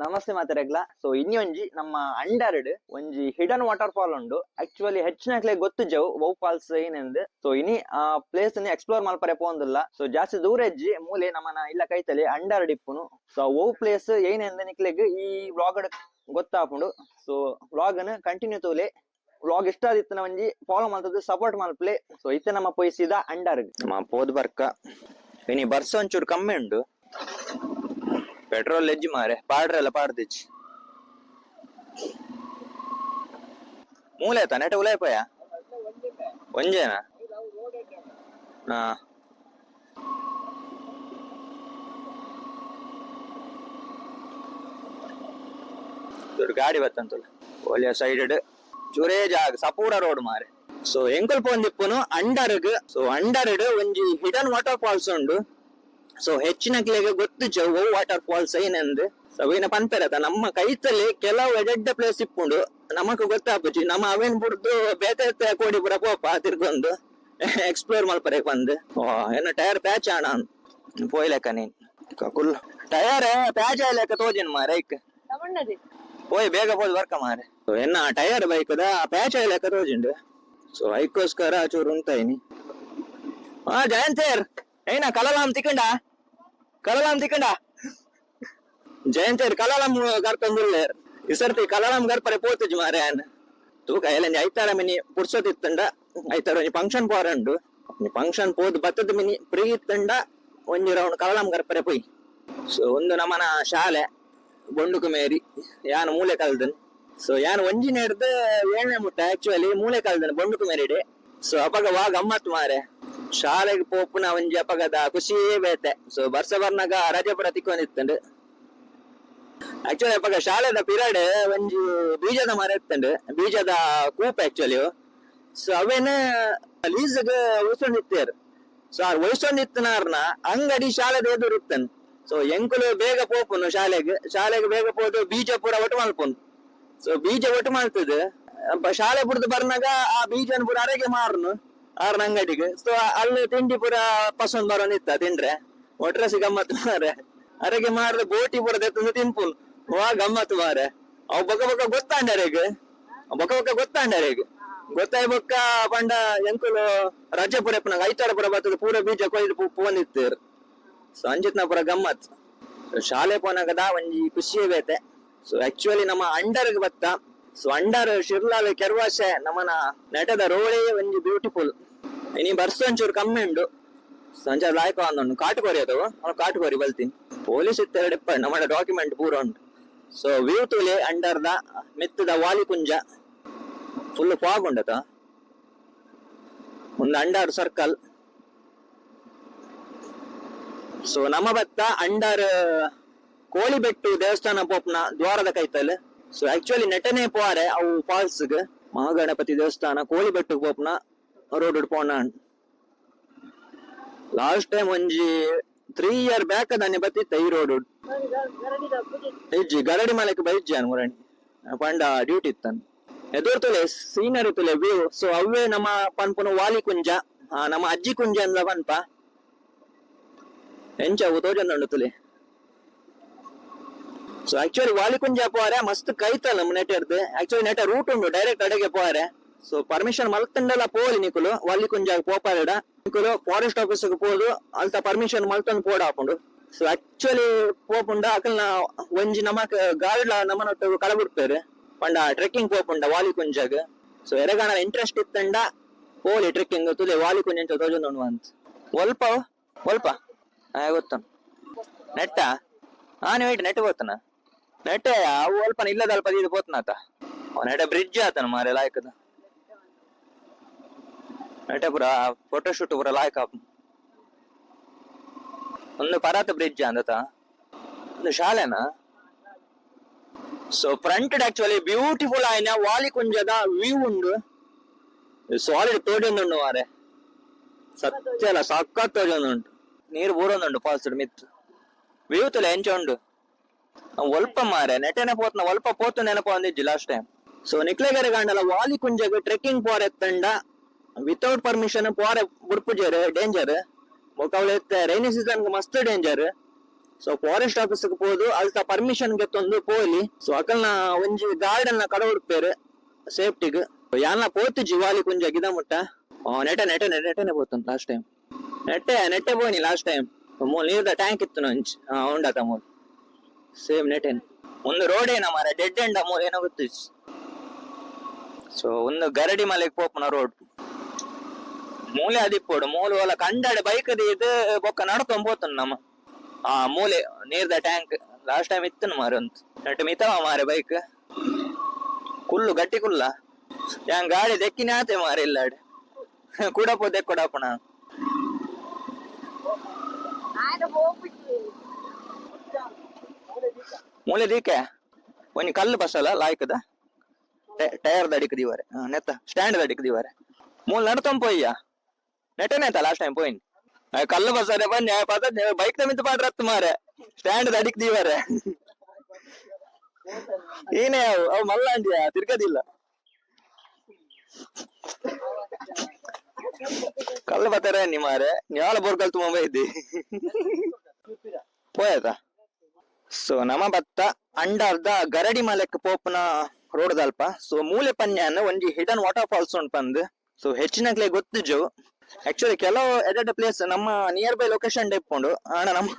ನಮಸ್ತೆ ಮಾತೆರೆಗ್ಲ. ಸೊ ಇನ್ನೊಂಜಿ ನಮ್ಮ ಅಂಡರ್ಡ್ ಒಂಜಿ ಹಿಡನ್ ವಾಟರ್ ಫಾಲ್ ಉಂಡು. ಆಕ್ಚುಲಿ ಹೆಚ್ಚಿನಕ್ಲೆ ಗೊತ್ತುಜವು ಒವ್ ಫಾಲ್ಸ್ ಏನೆಂದು. ಸೊ ಇನಿ ಆ ಪ್ಲೇಸ್ ನಿ ಎಕ್ಸ್ಪ್ಲೋರ್ ಮಲ್ಪರೆ ಪೋಂದುಲ್ಲ. ಸೊ ಜಾಸ್ತಿ ದೂರ ಹೆಜ್ಜಿ ಮೂಲೆ ನಮ್ಮನ ಇಲ್ಲ ಕೈತಲೆ ಅಂಡರ್ಡ್ ಇಪ್ಪುನು. ಸೊ ಒವ್ ಪ್ಲೇಸ್ ಏನೆಂದು ನಿಕ್ಲೆಗ್ ಈ ವ್ಲಾಗ್ ಗೊತ್ತಾಪುಂಡು. ಸೊ ವ್ಲಾಗ್ ನ್ ಕಂಟಿನ್ಯೂ ತೂಲೆ. ವ್ಲಾಗ್ ಇಷ್ಟ ಆದಿತ್ತಿನ ಒಂಜಿ ಫಾಲೋ ಮಲ್ತದ್ದು ಸಪೋರ್ಟ್ ಮಲ್ಪಲೆ. ಸೊ ಇತ್ತೆ ನಮ್ಮ ಪೋಯಿ ಸೀದಾ ಅಂಡರ್ಗ್ ನಮ್ಮ ಪೋದ್ ಬರ್ಕ. ಇನಿ ಬರ್ಸ ಒಂಚೂರು ಕಮ್ಮಿ ಉಂಡು. ಪೆಟ್ರೋಲ್ ಎಜ್ಜಿ ಮಾರೆ, ಪಾಡ್ರೆಲ್ಲ ಪಾಡ್ದಿಜ್ಜಿ. ಮೂಲೆ ಆಯ್ತಾ ನೆಟ ಉಲಾಯ್ಪಯ ಒಂಜೇನಾ? ಹಾ, ದೊಡ್ಡ ಗಾಡಿ ಬತ್ತಂತಲ್ಲ ಒಳ್ಳೆಯ ಸೈಡ್ ಚೂರೇ ಜಾಗ ಸಪೂರ ರೋಡ್ ಮಾರೆ. ಸೊ ಎಂಕುಲ್ ಪೋಂದಿಪ್ಪುನು ಅಂಡರ್ಗ್. ಸೊ ಅಂಡರ್ಡ್ ಒಂಜಿ ಹಿಡನ್ ವಾಟರ್ ಫಾಲ್ಸ್ ಉಂಡು. ಸೊ ಹೆಚ್ಚಿನಕ್ಲೆಗ್ ಗೊತ್ತುಜ ಒವ್ ವಾಟರ್ ಫಾಲ್ಸ್ ಏನಂದ್. ಸೊ ಅವೇನ ಪನ್ಪೆರತ, ನಮ್ಮ ಕೈತಲ್ಲಿ ಕೆಲವು ಎಡೆಡ್ಡ ಪ್ಲೇಸ್ ಇಪ್ಪುಂಡು, ನಮಕ್ ಗೊತ್ತಾಪುಜಿ. ನಮ್ಮ ಅವೇನ್ ಬುಡ್ದು ಬೇತೆ ಕೋಡಿ ಪೂರ ಪೋಪ ತಿರ್ಗೊಂದು ಎಕ್ಸ್ಪ್ಲೋರ್ ಮಲ್ಪರೆ ಬಂದು. ಏನ ಟೈರ್ ಪ್ಯಾಚ್ ಆಣ ಪೋಯ್ಲೆಕ್ಕ ನೀನ್ ಕುಲ್ ಟೈರ್ ಪ್ಯಾಚ್ ಆಯ್ಲೆಕ್ಕ ತೋಜಿನ್ ಮಾರೆ ಐಕ್. ತಗೊಂಡದೆ. ಪೋಯ್ ಬೇಗ ಪೋದು ವರ್ಕ ಮಾರೆ. ಸೊ ಎನ್ನ ಟೈರ್ ಬೈಕ್ ದ ಪ್ಯಾಚ್ ಆಯ್ಲೆಕ್ಕ ತೋಜಿಂಡು. ಸೊ ಐಕೋಸ್ಕರ ಚೂರು ಉಂತಾಯಿನಿ. ಹಾ ಜಯಂತೇರ್, ಏನ ಕಲಲಾಮ್ ತಿಕ್ಕಂಡ? ಕಲಲಾಮ್ ತಿಕ್ಕಂಡ ಜಯಂತೇರ್? ಕಲಲಾಮ್ ಕರ್ಕೊಂದುಲ್ಲೇರ್. ಈ ಸರ್ತಿ ಕಲಲಾಮ್ ಗರ್ಪರೆ ಪೋತುಜಿ ಮಾರೆ. ಆನ್ ತೂಕ ಎಲ್ಲ ಐತಾರ ಮಿನಿ ಪುರ್ಸೊತ್ ಇತ್ತಂಡ. ಐತಾರ ಒಂಜಿ ಫಂಕ್ಷನ್ ಪೋರಂಡು. ಫಂಕ್ಷನ್ ಪೋದು ಬತ್ತದ ಮಿನಿ ಪ್ರೀ ಇತ್ತಂಡ ಒಂಜಿ ರೌಂಡ್ ಕಲಲಾಮ್ ಗರ್ಪರೆ ಪೋಯಿ. ಸೊ ಒಂದು ನಮನ ಶಾಲೆ ಬೊಂಡುಕುಮೇರಿ, ಯಾನ್ ಮೂಲೆ ಕಲ್ದನ್. ಸೊ ಯಾನ್ ಒಂಜಿ ನೇಡ್ದು ಏಳನೇ ಮುಟ್ಟ ಆಕ್ಚುಲಿ ಮೂಲೆ ಕಲ್ದನ್ ಬೊಂಡುಕುಮೇರಿಡೆ. ಸೊ ಅಪಗ ವಾ ಗಮ್ಮತ್ ಮಾರೆ. ಶಾಲೆಗೆ ಪೋಪುನ ಒಂಜಿ ಅಪಗದ ಖುಷಿಯೇ ಬೇತೆ. ಸೊ ಬರ್ಸ ಬರ್ನಾಗ ರಜೆ ಪೂರ ತಿಕ್ಕೊಂದಿತ್ತಂಡು. ಆಕ್ಚುಲಿ ಅಪಗ ಶಾಲೆದ ಪಿರಡ್ ಒಂಜಿ ಬೀಜದ ಮರ ಇತ್ತಂಡು, ಬೀಜದ ಕೂಪ್ ಆಕ್ಚುಲಿ. ಸೊ ಅವೇನ ಲೀಸ್ಗ್ ಉಳ್ಸೊಂದಿತ್ತೇರ್. ಸೊ ಆರ್ ಒಯ್ಸೊಂದಿತ್ತನಾರ್ನ ಅಂಗಡಿ ಶಾಲೆದ ಎದುರು ಇತ್ತನ್. ಸೊ ಎಂಕುಲು ಬೇಗ ಪೋಪುನು ಶಾಲೆಗ್. ಶಾಲೆಗ್ ಬೇಗ ಪೋದು ಬೀಜ ಪೂರ ಒಟ್ಟು ಮಲ್ಪುನು. ಸೊ ಬೀಜ ಒಟ್ಟು ಮಾಡ್ತದೆ, ಶಾಲೆ ಬುಡ್ದು ಬರ್ನಾಗ ಆ ಬೀಜನ ಪೂರ ಅರೆಗೆ ಮಾರುನು ಆರ್ನ ಅಂಗಡಿಗೆ. ಸೊ ಅಲ್ಲಿ ತಿಂಡಿ ಪೂರ ಪಸಂದ್ ಬರೋನ್ ಇತ್ತ ತಿಂಡ್ರೆ ಒಟ್ರಸಿ ಗಮ್ಮತ್ ಮಾರೆ. ಅರೆಗೆ ಮಾರದ ಬೋಟಿ ಪೂರ ದೆತ್ತಂದು ತಿನ್ಪುನ್, ವಾ ಗಮ್ಮತ್ ಮಾರೆ. ಅವು ಬೊಕ ಬೊಕ ಗೊತ್ತಾಂಡ ಅರೆಗ್, ಬೊಕ ಬೊಕ ಗೊತ್ತಾಂಡ ಅರೆಗ್. ಗೊತ್ತಾಯ್ ಬೊಕ್ಕ ಪಂಡ ಎಂಕುಲು ರಜೆ ಪೂರ ಇಪ್ಪುನಾಗ ಐತಾರ ಪೂರ ಬತ್ತದ ಪೂರ ಬೀಜ ಕೊಯ್ದು ಪೋಂದಿತ್ತೇರ್. ಸೊ ಅಂಜಿತ್ನ ಪೂರ ಗಮ್ಮತ್. ಶಾಲೆ ಪೋನಾಗದ ಒಂಜಿ ಖುಷಿಯೇ ಬೇತೆ. ಸೊ ಆಕ್ಚುಲಿ ನಮ್ಮ ಅಂಡರ್ಗ್ ಬತ್ತ. ಸೊ ಅಂಡರ್ ಶಿರ್ಲಾಲ್ ಕೆರ್ವಾಸೆ ನಮನ ನೆಟದ ರೋಡೇ ಒಂಜಿ ಬ್ಯೂಟಿಫುಲ್. ಇನಿ ಬರ್ಸ ಒಂಚೂರು ಕಮ್ಮಿ ಉಂಡು. ಸಂಜೆ ಲಾಯ್ಕ ಉಂಡು. ಕಾಟುಕೋರಿ ಅಥವಾ ಅವ್ನು ಕಾಟುಕೋರಿ ಬಲ್ತೀನಿ. ಪೊಲೀಸ್ ಇತ್ತೆರಡು ಇಪ್ಪ ನಮ್ಮ ಡಾಕ್ಯುಮೆಂಟ್ ಪೂರ ಉಂಟು. ಸೊ ವ್ಯೂ ತುಲೆ ಅಂಡರ್ದ ಮೆತ್ತದ ವಾಲಿಕುಂಜ. ಫುಲ್ ಫಾಗ್ ಉಂಡತ. ಒಂದು ಅಂಡರ್ ಸರ್ಕಲ್. ಸೊ ನಮ್ಮ ಬತ್ತ ಅಂಡರ್ ಕೋಳಿಬೆಟ್ಟು ದೇವಸ್ಥಾನ ಪೋಪ್ನ ದ್ವಾರದ ಕೈತಲ್. ಸೊ ಆಕ್ಚುಲಿ ನೆಟನೆ ಪೋರೆ ಅವು ಫಾಲ್ಸ್. ಮಹಾಗಣಪತಿ ದೇವಸ್ಥಾನ ಕೋಳಿಬೆಟ್ಟು ಪೋಪ್ನ ರೋಡ್ ಪೋಣ. ಲಾಸ್ಟ್ ಟೈಮ್ ಒಂಜಿ 3 ಇಯರ್ ಬ್ಯಾಕ್ ದಾನೆ ಬತ್ತಿತ್ತ ಈ ರೋಡ್. ಇಜ್ಜಿ, ಗರಡಿ ಮಲೆಕ್ ಬೈಜ್ಜಿ ಅನ್ ಮುರಣಿ ಪಂಡ ಡ್ಯೂಟಿ ಇತ್ತನ್. ಎದುರು ತುಲೆ ಸೀನರಿ ತುಲೆ, ವ್ಯೂ. ಸೊ ಅವೇ ನಮ್ಮ ಪನ್ಪುನ ವಾಲಿ ಕುಂಜ, ನಮ್ಮ ಅಜ್ಜಿ ಕುಂಜ ಅಂದ್ಲ ಪನ್ಪ. ಎಂಚ ಅವು ತೋಜೊಂದುಂಡು ತುಲೆ. ಸೊ ಆಕ್ಚುಲಿ ವಾಲಿಕುಂಜ ಪೋರೆ ಮಸ್ತ್ ಕೈತಲ್ ನಮ್ಮ ನೆಟ್ ಇರ್ದು. ಆಕ್ಚುಲಿ ನೆಟ ರೂಟ್ ಉಂಡು, ಡೈರೆಕ್ಟ್ ಅಡೆಗೆ ಪೋರೆ. ಸೊ ಪರ್ಮಿಷನ್ ಮಲ್ತಂಡಲ ಪೋಲಿ ನಿಕುಲು. ವಾಲಿಕುಂಜ ಪೋಪಾರೆಡ ನಿಕುಲು ಫಾರೆಸ್ಟ್ ಆಫೀಸ್ ಪೋದು ಅಲ್ತ ಪರ್ಮಿಷನ್ ಮಲ್ತೊಂದು ಪೋಡ ಹಾಪುಂಡು. ಸೊ ಆಕ್ಚುಲಿ ಪೋಪುಂಡ ಅಕಲ್ನ ಒಂಜಿ ನಮಕ್ ಗಾರ್ಡ್ ನಮ್ಮನೊಟ್ಟು ಕಳಬಿಡ್ಪೇರು ಪಂಡ ಟ್ರೆಕ್ಕಿಂಗ್ ಪೋಪುಂಡ ವಾಲಿಕುಂಜಗ್. ಸೊ ಎರೆಗಾಣ ಇಂಟ್ರೆಸ್ಟ್ ಇತ್ತಂಡ ಪೋಲಿ ಟ್ರೆಕ್ಕಿಂಗ್. ತುಲೆ ವಾಲಿಕುಂಜ ಅಂತ ತೋಜೊಂದು ಅಂತ. ಒಲ್ಪ ಒಲ್ಪ ಗೊತ್ತ ನೆಟ್ಟ. ಹಾ, ನೀವು ನೆಟ್ ಗೊತ್ತನ ನೆಟ್ಟ. ಅವು ಅಲ್ಪ ಇಲ್ಲದ ಅಲ್ಪ ಇದು ಪೋತ್ನಾತ. ನೆಟ ಬ್ರಿಡ್ಜ್ ಆತನ ಮಾರೆ ಲಾಯ್ಕದ. ನೆಟ ಪೂರ ಫೋಟೋ ಶೂಟ್ ಪೂರ ಲಾಯ್ಕ. ಒಂದು ಪರಾತ ಬ್ರಿಡ್ಜ್ ಅಂದತ. ಒಂದು ಶಾಲೆನಾ? ಸೊ ಫ್ರಂಟ್ ಆಕ್ಚುಲಿ ಬ್ಯೂಟಿಫುಲ್ ಆಯ್ನ ವಾಲಿಕುಂಜದ ವ್ಯೂ ಉಂಡು. ಸಾಲಿಡ್ ತೋಜೊಂದುಂಡು ಮಾರೆ. ಸತ್ಯ ಅಲ್ಲ, ಸಖತ್ ತೋಜೊಂದುಂಟು. ನೀರು ಬೂರೊಂದುಂಡು ಫಾಲ್ಸ್ ಮಿತ್ತು. ವ್ಯೂ ತುಲೆ ಎಂಚ ಉಂಡು. ಒಲ್ಪ ಮಾರೆ ನೆಟೆನೆ ಪೋತ್ನ ಒಲ್ಪ ಪೋತು ನೆನಪ ಒಂದಿಜ್ಜಿ ಲಾಸ್ಟ್ ಟೈಮ್. ಸೊ ನಿಕ್ಲೆಗರೆ ಗಾಂಡಲ ವಾಲಿಕುಂಜಗ್ ಟ್ರೆಕ್ಕಿಂಗ್ ಪೋರೆ ಎತ್ತಂಡ ವಿತೌಟ್ ಪರ್ಮಿಷನ್ ಪೋರೆ ಬುಡ್ಪುಜೆರ್, ಡೇಂಜರ್. ಬೊಕ ಅವ್ಲು ರೈನಿ ಸೀಸನ್ ಮಸ್ತ್ ಡೇಂಜರ್. ಸೊ ಫಾರೆಸ್ಟ್ ಆಫೀಸ್ ಪೋದು ಅಲ್ತ ಪರ್ಮಿಷನ್ ಗೆತ್ತೊಂದು ಪೋಲಿ. ಸೊ ಅಕಲ್ನ ಒಂಜಿ ಗಾರ್ಡನ್ ನ ಕಡ ಉಡ್ಪೇರು ಸೇಫ್ಟಿಗ್. ಯಾನ್ಲ ಪೋತುಜಿ ವಾಲಿ ಕುಂಜ ಗಿದ ಮುಟ್ಟ. ನೆಟೆ ನೆಟೆ ನೆಟೆನೆ ಪೋತುಂಡು ಲಾಸ್ಟ್ ಟೈಮ್. ನೆಟ್ಟೆ ನೆಟ್ಟೆ ಪೋನಿ ಲಾಸ್ಟ್ ಟೈಮ್. ಮೂಲ್ ನೀರ್ದ ಟ್ಯಾಂಕ್ ಇತ್ತು ಒಂಜಿ ಉಂಡತ ಮೂಲ್ ಸೇಮ್ ನೆಟೆನ್. ಒಂದು ರೋಡ್ ಏನ ಮಾರ ಡೆಡ್ ಎಂಡ್ ಮೂಲ್ ಏನೋ ಗೊತ್ತು. ಸೊ ಒಂದು ಗರಡಿ ಮಲೆಗ್ ಪೋಪುನ ರೋಡ್ ಮೂಲೆ ಅದಿಪ್ಪೋಡು. ಮೂಲು ಒಲ ಕಂಡಾಡೆ ಬೈಕ್ ಇದು ಬೊಕ್ಕ ನಡ್ಕೊಂಡ್ ಪೋತುಂಡು ನಮ್ಮ. ಆ ಮೂಲೆ ನೀರ್ದ ಟ್ಯಾಂಕ್ ಲಾಸ್ಟ್ ಟೈಮ್ ಇತ್ತು ಮಾರೆ. ಒಂದು ನೆಟ್ ಮಿತವ ಮಾರೆ ಬೈಕ್ ಕುಲ್ಲು ಗಟ್ಟಿ ಕುಲ್ಲ. ಯಾನ್ ಗಾಡಿ ದೆಕ್ಕಿನ ಆತೆ ಮಾರೆ ಇಲ್ಲಾಡ್ ಕೂಡಪೋ ದೆಕ್ಕೊಡಪ್ಪಣ. ಮೂಲೆ ದೀಕೆ ಒಂಜಿ ಕಲ್ಲು ಬಸಲ್ಲ ಲಾಯ್ಕದ ಟೈರ್ ದಡಿಕ್ ದೀವರೆ ನೆತ್ತ ಸ್ಟ್ಯಾಂಡ್ ದಡಿಕ್ ದೀವರೆ. ಮೂಲ ನಡ್ತೊಂಡ್ ಪೋಯ್ಯ ನೆಟ್ಟನೆ ಲಾಸ್ಟ್ ಟೈಮ್ ಪೋಯಿನ್. ಕಲ್ಲು ಬಸರೆ ಬನ್ನಿ ಪದ ಬೈಕ್ ಮಿತ್ತು ಪಾಡ್ರತ್ತು ಮಾರೆ. ಸ್ಟ್ಯಾಂಡ್ ದಡಿಕ್ ದೀವರೆ. ಏನೇ ಅವು ಅವು ಮಲ್ಲಾಂಡಿಯ ತಿರ್ಗದಿಲ್ಲ. ಕಲ್ಲು ಬತ್ತಾರೆ ನಿ ಮಾರೆ. ನ್ಯಾಲ ಬೋರ್ಗಲ್ ತುಂಬ ಇದ್ದಿ ಪೋಯತ. ಸೊ ನಮ ಬತ್ತ ಅಂಡರ್ದ ಗರಡಿ ಮಲೆಕ್ ಪೋಪುನ ರೋಡ್ ದಲ್ಪ. ಸೊ ಮೂಲೆ ಪನ್ಯಾನ್ ಒಂಜಿ ಹಿಡನ್ ವಾಟರ್ ಫಾಲ್ಸ್ ಉಂಟು ಪಂದ್. ಸೊ ಹೆಚ್ಚಿನಕ್ಲೆ ಗೊತ್ತಿಜು. ಆಕ್ಚುಲಿ ಕೆಲವು ಎಡೆಡ್ ಪ್ಲೇಸ್ ನಮ್ಮ ನಿಯರ್ ಬೈ ಲೊಕೇಶನ್ ಇಪ್ಪುಂಡು, ಆಂಡ ನಮ್ಮ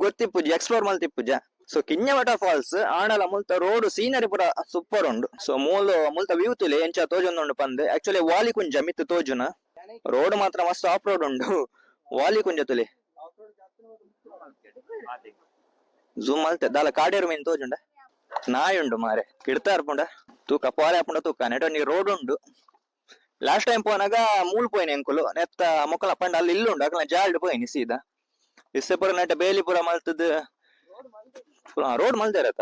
ಗೊತ್ತಿಪ್ಪುಜಿ, ಎಕ್ಸ್ಪ್ಲೋರ್ ಮಲ್ತಿಪ್ಪುಜ. ಸೊ ಕಿನ್ಯ ವಾಟರ್ ಫಾಲ್ಸ್ ಆಂಡಲ ಮುಲ್ತ ರೋಡ್ ಸೀನರಿ ಪೂರ ಸೂಪರ್ ಉಂಡು. ಸೊ ಮೂಲು ಮುಲ್ತ ವ್ಯೂ ತುಲೆ ಎಂಚ ತೋಜೊಂದುಂಡು ಪಂದ್. ಆಕ್ಚುಲಿ ವಾಲಿ ಕುಂಜ ಮಿತ್ತು ತೋಜುನ ರೋಡ್ ಮಾತ್ರ ಮಸ್ತ್ ಆಫ್ ರೋಡ್ ಉಂಡು. ವಾಲಿ ಕುಂಜ ತುಲೆ ಜೂಮ್ ಮಲ್ತೆ ದಾಲ ಕಾಡೇರು ಮೀನ್ ತೋಜುಂಡ. ನಾಯಿ ಉಂಡು ಮಾರೆ ಕಿಡ್ತಾ ಇರ್ಪುಂಡ. ತೂಕ ಪೋರೆ ಆಪುಂಡ ತೂಕ. ನೆಟೊಂಜಿ ರೋಡ್ ಉಂಡು. ಲಾಸ್ಟ್ ಟೈಮ್ ಪೋನಾಗ ಮೂಲ್ ಪೋಯಿನ ಎಂಕುಲು ನೆತ್ತ ಮೊಕಲ ಪಂಡ ಅಲ್ಲಿ ಇಲ್ಲುಂಡು ಅಕಲ್ನ ಜಾಲ್ಡ್ ಪೋಯಿನಿ ಸೀದಾ. ಇಸ್ಸೆ ಪೂರ ನೆಟ ಬೇಲಿ ಪೂರ ಮಲ್ತದ್ ರೋಡ್ ಮಲ್ದೇರತ.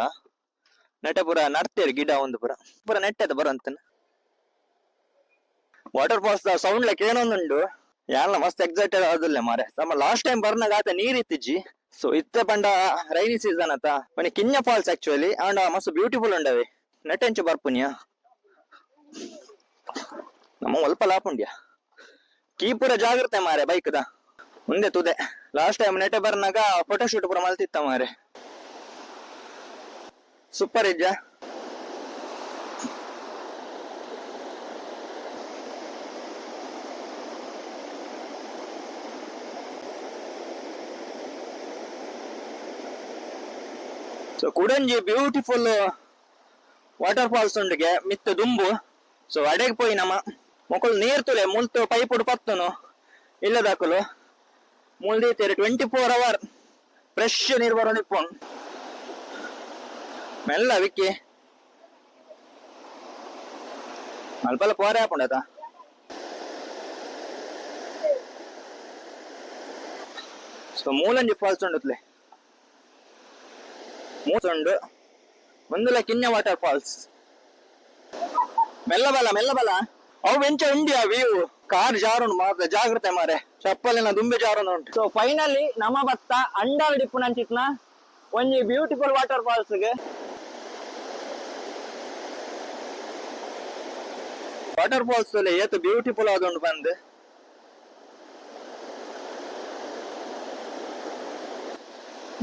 ನೆಟ ಪೂರ ನಡ್ತೇರು ಗಿಡ ಒಂದು ಪೂರ ಪೂರ ನೆಟ್ಟದ ಬರಂತನ. ವಾಟರ್ ಫಾಲ್ಸ್ ಸೌಂಡ್ ಲೈಕ್ ಏನೊಂದುಂಡು. ಯಾನ್ಲ ಮಸ್ತ್ ಎಕ್ಸೈಟೆಡ್ ಆದಿಲ್ಲ ಮಾರೆ. ನಮ್ಮ ಲಾಸ್ಟ್ ಟೈಮ್ ಬರ್ನಾಗ ಆತ ನೀರ್ ಇತ್ತಿಜ್ಜಿ. ಸೊ ಇತ್ತೆ ಪಂಡ ರೈನಿ ಸೀಸನ್ ಅತ. ಮನೆ ಕಿನ್ಯ ಫಾಲ್ಸ್ ಆಕ್ಚುಲಿ ಆಂಡ ಮಸ್ತ್ ಬ್ಯೂಟಿಫುಲ್ ಉಂಡವೆ. ನೆಟ್ಟೆಂಚು ಬರ್ಪುನಿಯ ನಮ್ಮ ಒಲ್ಪ ಲಾಪುಂಡ್ಯ. ಕೀಪುರ ಜಾಗ್ರತೆ ಮಾರೆ ಬೈಕ್ ದ ಮುಂದೆ ತುದೆ. ಲಾಸ್ಟ್ ಟೈಮ್ ನೆಟ್ಟೆ ಬರ್ನಾಗ ಫೋಟೋ ಶೂಟ್ ಪೂರ ಮಲ್ತಿತ್ತ ಮಾರೆ. ಸೂಪರ್ ಇಜ್ಜ. ಸೊ ಕುಡಂಜಿ ಬ್ಯೂಟಿಫುಲ್ ವಾಟರ್ ಫಾಲ್ಸ್ ಉಂಡುಗೆ ಮಿತ್ತ ದುಂಬು. ಸೊ ಅಡೆಗ್ ಪೋಯಿ ನಮ್ಮ ಮೊಕುಲು ನೀರ್ ತುಲೆ ಮುಲ್ತು ಪೈಪುಡು ಪತ್ತುನು ಇಲ್ಲದಾಕುಲು ಮೂಲ್ ದೀತೆರ್. 24 ಅವರ್ ಫ್ರೆಶ್ ನೀರ್ ಬರೋಣ ಇಪ್ಪುಂಡು. ಮೆಲ್ಲ ವಿಕ್ಕಿ ಅಲ್ಪಲ್ಲ ಪೋರೆ ಆಪುಂಡತ. ಸೊ ಮೂಲಂಜಿ ಫಾಲ್ಸ್ ಉಂಡುತ್ಲೆ ಮೂಸುಂಡು ಒಂದುಲ ಕಿನ್ಯ ವಾಟರ್ ಫಾಲ್ಸ್. ಮೆಲ್ಲ ಬಲ ಮೆಲ್ಲ ಬಲ. ಅವು ಎಂಚ ಉಂಡಿಯ ವ್ಯೂ. ಕಾರ್ ಜಾರುಂಡು ಮಾತ್ರ ಜಾಗ್ರತೆ ಮಾರೆ. ಚಪ್ಪಲಿನ ದುಂಬೆ ಜಾರುಂಡು ಉಂಟು. ಸೊ ಫೈನಲಿ ನಮ್ಮ ಬತ್ತ ಅಂಡರ್ ಡಿಪ್ಪುನಂಚಿತ್ನ ಒಂಜಿ ಬ್ಯೂಟಿಫುಲ್ ವಾಟರ್ ಫಾಲ್ಸ್ ಗೆ. ವಾಟರ್ ಫಾಲ್ಸ್ ಏತ್ ಬ್ಯೂಟಿಫುಲ್ ಆದುಂಡು ಬಂದ್.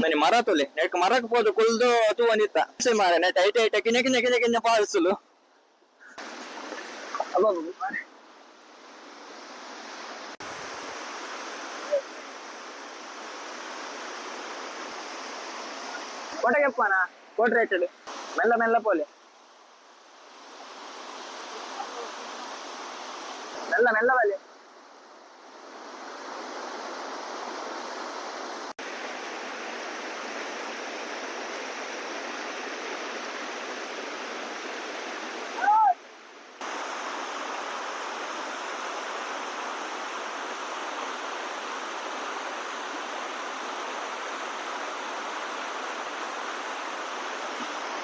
ಮನಿ ಮರ ತುಲೆ ನೆಕ್ ಮರಕ್ ಪೋದು ಕುಲ್ದು ತೂವೊಂದಿತ್ತ ಮಾರೆ. ನೆಟ್ ಐಟೆ ಐಟೆ ಕಿನ್ಯ ಕಿನ್ಯ ಕಿನ್ಯ ಕಿನ್ಯ ಫಾಲ್ಸ್. ಕೋಟೆಗೆಪ್ಪನ ಕೋಟೆ ರೇಟೆಡ್ ಮೆಲ್ಲ ಮೆಲ್ಲ ಪೋಲೆ ಮೆಲ್ಲ ಮೆಲ್ಲ ಬಲೆ.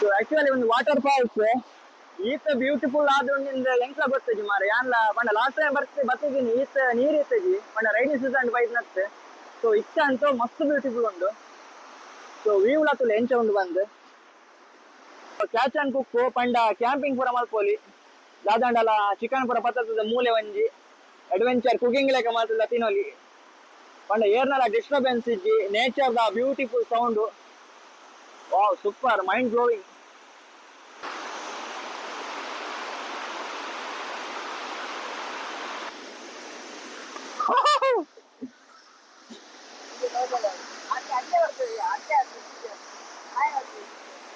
ಸೊ ಆಕ್ಚುಲಿ ಒಂದು ವಾಟರ್ ಫಾಲ್ಸ್ ಈತ ಬ್ಯೂಟಿಫುಲ್ ಆದುಂಡಿಂದ ಎಂಕ್ಲ ಗೊತ್ತಜಿ ಮಾರೆ. ಯಾನ್ಲ ಪಂಡ ಲಾಸ್ಟ್ ಟೈಮ್ ಬರ್ತಿ ಬತ್ತಿದ್ದೀನಿ ಈತ ನೀರ್ ಇತ್ತಜಿ ಪಂಡ ರೈನಿ ಸೀಸನ್ ಬೈದ್ನತ್ತೆ. ಸೊ ಇತ್ತ ಅಂತೂ ಮಸ್ತ್ ಬ್ಯೂಟಿಫುಲ್ ಉಂಡು. ಸೊ ವ್ಯೂ ತುಲೆ ಎಂಚ ಉಂಡು ಬಂದ್. ಕ್ಯಾಚ್ ಅಂಡ್ ಕುಕ್ ಪಂಡ ಕ್ಯಾಂಪಿಂಗ್ ಪೂರ ಮಲ್ಪೊಲಿ. ದಾದಾಂಡಲ ಚಿಕನ್ ಪೂರ ಪತ್ತದ ಮೂಲೆ ಒಂಜಿ ಅಡ್ವೆಂಚರ್ ಕುಕಿಂಗ್ ಲೆಕ್ಕ ಮಾತ್ರ ತಿನ್ನೋಲಿ. ಪಂಡ ಏರ್ನಲ ಡಿಸ್ಟರ್ಬೆನ್ಸ್ ಇಜ್ಜಿ, nature the beautiful sound. Wow, super, mind blowing.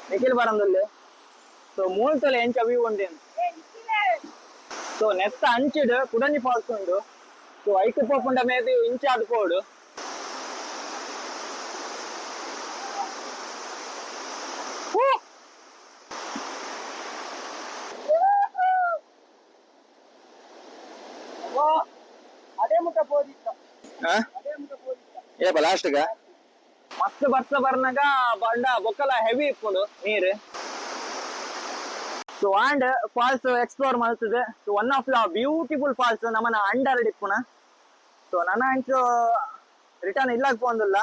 Nikhil ಬರಂದುಲ್ಲೆ. ಸೊ ಮೂಲ್ತಲೆ ಎಂಚ ವ್ಯೂ ಉಂಡೇನು. ಸೊ ನೆತ್ತ ಅಂಚಿಡ್ ಕುಡಂಜಿ ಫಾಲ್ಸ್ ಉಂಡು. ಸೊ ಐಕ್ ಪೋಪುಂಡ ಮೇಬಿ ಇಂಚಾದ್ ಪೋಡು. Woo! ಅದೇ ಮುಟ್ಟ ಪೋದಿತ್ತ. ಆ? ಅದೇ ಮುಟ್ಟ ಪೋದಿತ್ತ. ಏಪ ಲಾಸ್ಟ್ ಗ ಮಸ್ತ್ ಬರ್ಸ ಬರ್ನಾಗ ಬಂಡ ಬೊಕ್ಕಲ ಹೆವಿ ಇಪ್ಪುಂಡು ನೀರು. ಸೊ ಅಂಡ್ ಫಾಲ್ಸ್ ಎಕ್ಸ್ಪ್ಲೋರ್ ಮಲ್ತದೆ. So one of the beautiful falls ನಮ್ಮನ ಅಂಡರ್ ಇಪ್ಪುನ. ಸೊ ನನ್ನ ಅಂಚು ರಿಟರ್ನ್ ಇಲ್ಲಾಗ ಪೋಂದುಲ್ಲ.